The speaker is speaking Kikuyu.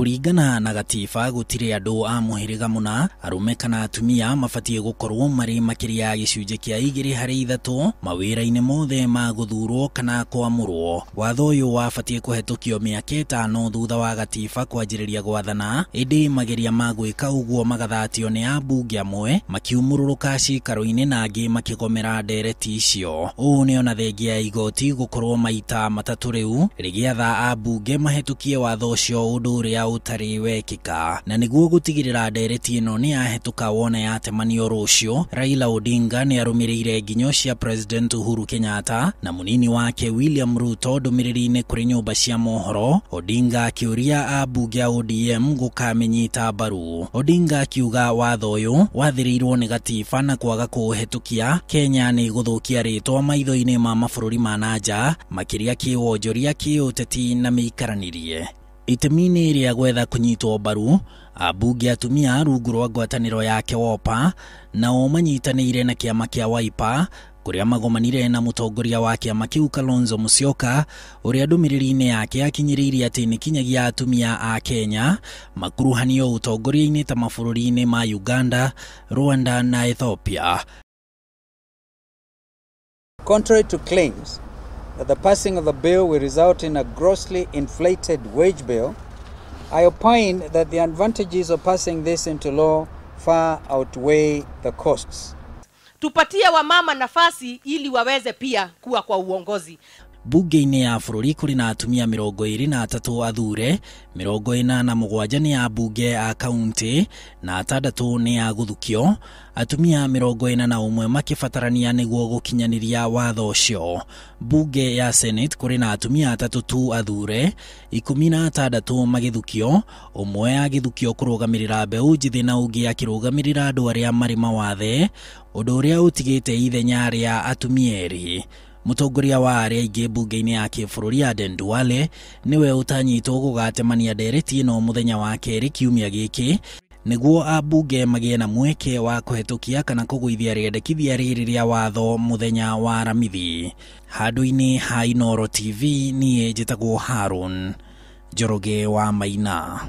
Kũringana na gatiba gũtirĩ andũ a mũhĩrĩga mũna, arũme kana atumia mabatiĩ gũkorwo marĩ makĩria ya gĩcunjĩ kĩa 2 harĩ 3 mawĩra-inĩ mothe ma gũthurwo kana kwamũrwo. Watho ũyũ wabatiĩ kũhetũkio mĩaka 5 thutha wa gatiba kwanjĩrĩria gwathana, ĩndĩ mageria ma gwĩka ũguo magathatio nĩ ambunge amwe makiumũrũrũka cikaro-inĩ na angĩ makĩgomera ndereti icio. Ũũ nĩ ona thengia ya igoti gũkorwo maita matatũ rĩu rĩgĩatha ambunge mahĩtũkie watho ũcio, ũndũ ũrĩa ũtarĩ wekĩka. Na nĩguo gũtigĩrĩra ndereti ĩno nĩ yahĩtũka wona yatemanio rũciũ, Raila Odinga nĩ arũmĩrĩire nginyo cia President Uhuru Kenyatta na mũnini wake William Ruto ndũmĩrĩri-inĩ kũrĩ nyũmba cia mohoro. Odinga akĩũria ambunge a ODM gũkamĩnyita mbaru. Odinga akiuga watho ũyũ wathĩrĩirwo nĩ gatiba na kwaga kũũhetũkia Kenya nĩ gũthũkia rĩtwa maitho-inĩ ma mabũrũri ma na nja, makĩria kĩwonjoria, kĩũteti na mĩikaranĩrie. Itemi-inĩ rĩa gwetha kũnyitwo mbaru, ambunge atumia rungu rwa ngwatanĩro yake Wopa nao manyitanĩire na kĩama kĩa Wiper, kũrĩa magomanire na mũtongoria wa kĩama kĩu Kalonzo Musyoka, ũrĩa ndũmĩrĩri-inĩ yake akinyĩrĩirie atĩ nĩ kinyagia atumia a Kenya makuruhanio ũtongoria-inĩ ta mabũrũri-inĩ ma Uganda, Rwanda na Ethiopia. Contrary to claims that the passing of the bill will result in a grossly inflated wage bill, I opine that the advantages of passing this into law far outweigh the costs. Tupatie wamama nafasi ili waweze pia kuwa kwa uongozi. Bunge-inĩ ya bũrũri kũrĩ na atumia 23 athure, 47 nĩ ambunge a kaunti na 6 nĩ a gũthukio, atumia 41 makĩbatarania nĩguo gũkinyanĩria watho ũcio. Bunge ya Senate kũrĩ na atumia 3 tu athure, 16 magĩthukio, ũmwe agĩthukio kũrũgamĩrĩra mbeũ njĩthĩ na ũngĩ akĩrũgamĩrĩra andũ arĩa marĩ mawathe, ũndũ ũrĩa ũtigĩte ithenya rĩa atumia 2. Mũtongoria wa arĩa aingĩ mbunge-inĩ ya kĩbũrũri Aden Duale nĩwe ũtanyitwo gũgatemania ndereti ĩno mũthenya wa kerĩ kiumia gĩkĩ, nĩguo ambunge magĩe na mweke wa kũhetũkia kana kũgũithia rĩendekithia rĩrĩ rĩa watho mũthenya wa Aramithi. Handũ-inĩ ha Inooro TV, niĩ njĩtagwo Haron Njoroge wa Maina.